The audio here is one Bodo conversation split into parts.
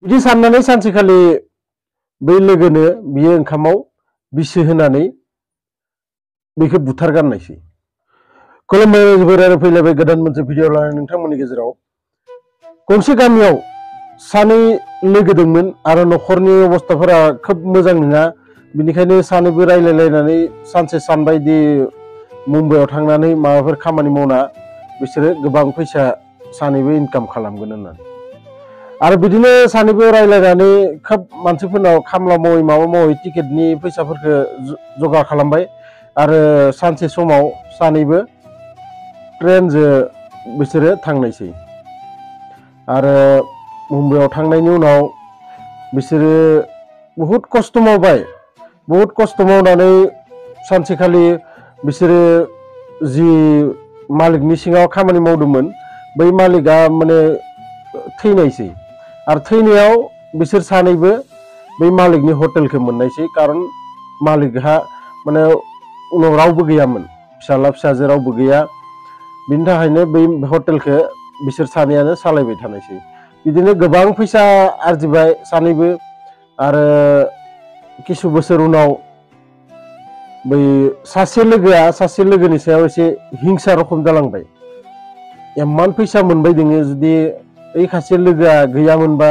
बिदि साननानै सानसेखालि बै लोगोनो बियो ओंखामाव बिस होनानै बेखौ बुथारगारनायसै। खुलुमबाय जोबोर फैलायबाय गोदान मोनसे भिडिअ लानानै नोंथांमोननि गेजेराव। गंसे गामियाव सानै लोगो दंमोन आरो न'खरनि अबस्थाफोरा खोब मोजां नङा। बिनिखायनो सानैबो रायलायलायनानै सानसे सानबाय दि मुम्बाइआव थांनानै माबाफोर खामानि मावना बिसोरो गोबां फैसा सानैबो इनकाम खालामगोन होननानै। आरो बिदिनो सानैबो रायलायनानै खोब मानसिफोरनाव खामला मावै माबा मावै टिकेटनि फैसाफोरखौ जगार खालामबाय आरो सानसे समाव सानैबो ट्रेनजों बिसोरो थांनायसै। आरो मुम्बाइआव थांनायनि उनाव बिसोरो बहुद खस्थ' मावबाय। बहुद खस्थ' मावनानै सानसेखालि बिसोरो जि मालिकनि सिङाव खामानि मावदोंमोन बै मालिकआ माने थैनायसै। आरो थैनायाव बिसोर सानैबो बै मालिकनि हटेलखौ मोननायसै। खारन मालिकहा माने उनाव रावबो गैयामोन, फिसाला फिसाजो रावबो गैया। बिनि थाखायनो बै हटेलखौ बिसोर सानैयानो सालायबाय थानायसै। बिदिनो गोबां फैसा आरजिबाय सानैबो। आरो किसु बोसोर उनाव बै सासे लोगोआ सासे लोगोनि सायाव एसे हिंसा रखम जालांबाय। इमान फैसा मोनबाय दोङो, जुदि ओइ सासे लोगोआ गैयामोनबा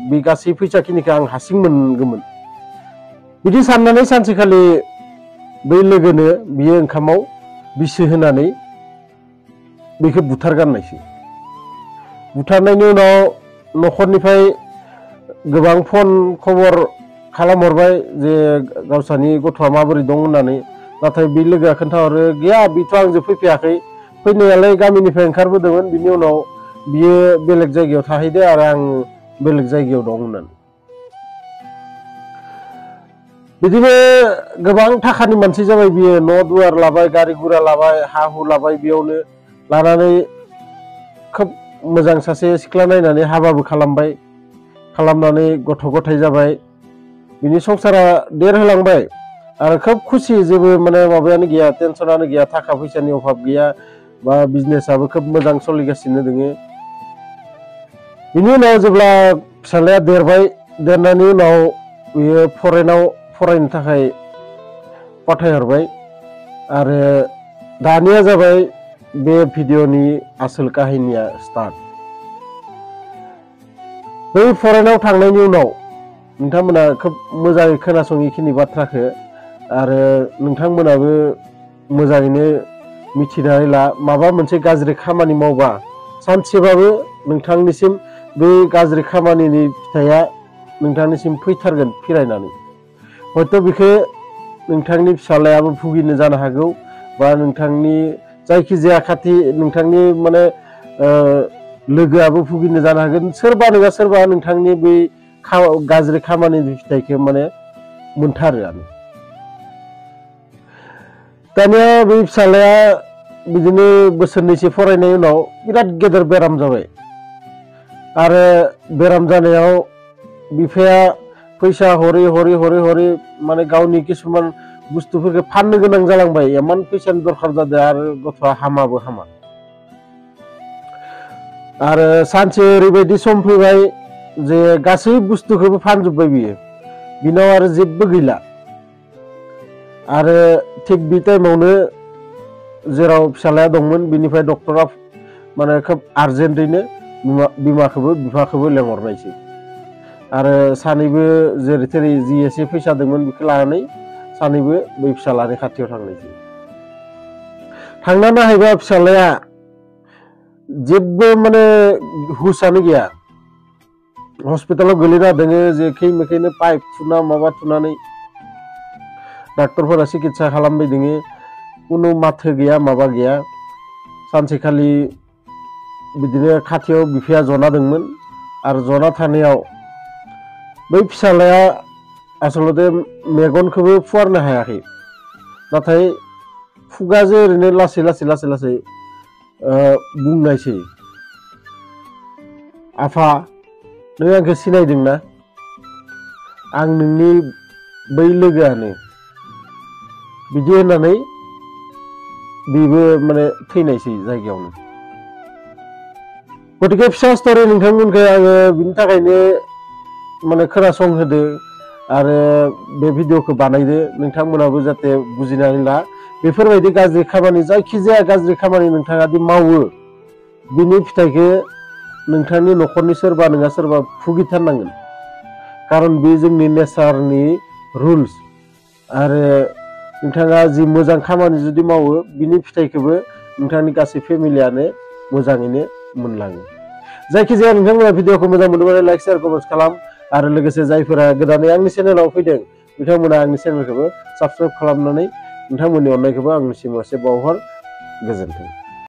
बे गासै फैसाखिनिखौ आं हारसिं मोनगौमोन। बिदि साननानै सानसेखालि बै लोगोनो बियो ओंखामाव बिस होनानै बेखौ बुथारगारनायसै। बुथारनायनि उनाव न'खरनिफ्राय गोबां फन खबर खालामहरबाय जे गावसानि गथ'आ माबोरै दं होननानै। नाथाय बे लोगोआ खोन्थाहरो, गैया बेथ' आंजों फैफायाखै, फैनायालाय गामिनिफ्राय ओंखारबोदोंमोन, बिनि उनाव बियो बेलेग जायगायाव थाहैदो आरो आं बेलेग जायगायाव दं होननानै। बिदिनो गोबां थाखानि मानसि जाबाय बियो, न' दुवार लाबाय, गारि गुरा लाबाय, हा हु लाबाय। बेयावनो लानानै खोब मोजां सासे सिख्ला नायनानै हाबाबो खालामबाय। खालामनानै गथ' गथाय जाबाय। बिनि संसारा देरहोलांबाय आरो खोब खुसि, जेबो माने माबायानो गैया, टेनसनानो गैया, थाखा फैसानि अभाब गैया, बा बिजनेसाबो खोब मोजां सोलिगासिनो दोङो। बिनि उनाव जेब्ला फिसालाया देरबाय, देरनायनि उनाव बियो फरेनाव फरायनो थाखाय फाथायहरबाय। आरो दानिया जाबाय बे भिडिअनि आसोल काहिनिया स्टार्ट। बै फरेनाव थांनायनि उनाव नोंथांमोना खोब मोजाङै खोनासङो इखिनि बाथ्राखौ। आरो नोंथांमोनाबो मोजाङैनो मिथिनानै ला, माबा मोनसे गाज्रि खामानि मावबा सानसेबाबो नोंथांनिसिम बे गाज्रि खामानिनि फिथाइया नोंथांनिसिम फैथारगोन फिरायनानै। हयथ' बेखौ नोंथांनि फिसालायाबो भुगिनो जानो हागौ, बा नोंथांनि जायखिजाया खाथि नोंथांनि माने लोगोआबो भुगिनो जानो हागोन। सोरबा नङा सोरबा नोंथांनि बै गाज्रि खामानिनि फिथाइखौ माने मोनथारोआनो। दानिया बै फिसालाया बिदिनो बोसोरनैसो फरायनायनि उनाव बिराद गेदेर बेराम जाबाय। आरो बेराम जानायाव बिफाया फैसा हरै हरै हरै हरै माने गावनि किसुमान बुस्थुफोरखौ फाननो गोनां जालांबाय। इमान फैसानि दरखार जादों आरो गथ'आ हामाबो हामा। आरो सानसे ओरैबायदि सम फैबाय जे गासै बुस्थुखौबो फानजोब्बाय बियो, बिनाव आरो जेबो गैला। आरो थिग बे टाइमावनो जेराव फिसालाया दंमोन बिनिफ्राय डक्टरा माने खोब आर्जेन्टैनो बिमाखौबो बिफाखौबो लेंहरनायसै। आरो सानैबो जेरै थेरै जि एसे फैसा दंमोन बेखौ लानानै सानैबो बै फिसालानि खाथियाव थांनायसै। थांना नायहैबा फिसालाया जेबो माने हुसानो गैया। हस्पिटालाव गोलैना दोङो, जेखै मेखैनो पाइप थुना माबा थुनानै डाक्टरफोरा सिकित्सा खालामबाय दोङो। कुनु माथो गैया, माबा गैया। सानसेखालि बिदिनो खाथियाव बिफाया जना दंमोन। आरो जना थानायाव बै फिसालाया आसलते मेगनखौबो फुवारनो हायाखै, नाथाय खुगाजों ओरैनो लासै लासै लासै लासै बुंनायसै, आफा नों आंखौ सिनायदोंना? आं नोंनि बै लोगोआनो। बिदि होननानै बेबो माने थैनायसै जायगायावनो। गतिके फिसा स्ट'रि नोंथांमोनखौ आङो बिनि थाखायनो माने खोनासंहोदो आरो बे भिडिअखौ बानायदो नोंथांमोनाबो जाहाथे बुजिनानै ला बेफोरबायदि गाज्रि खामानि जायखिजाया गाज्रि खामानि नोंथाङा दि मावो बिनि फिथाइखौ नोंथांनि न'खरनि सोरबा नङा सोरबा भुगिथारनांगोन खारन बे जोंनि नेचारनि रुल्स आरो नोंथाङा जि मोजां खामानि जुदि मावो बिनि फिथाइखौबो नोंथांनि गासै फेमिलियानो मोजाङैनो मोनलाङो जायखिजाया नोंथांमोना भिडिअखौ मोजां मोनोब्ला लाइक शेयार कमेन्ट खालाम आरो लोगोसे जायफोरा गोदानै आंनि चेनेलाव फैदों बिथांमोना आंनि चेनेलखौबो साबस्क्राइब खालामनानै नोंथांमोननि अननायखौबो आंनिसिम एसे बावहर गोजोन्थों।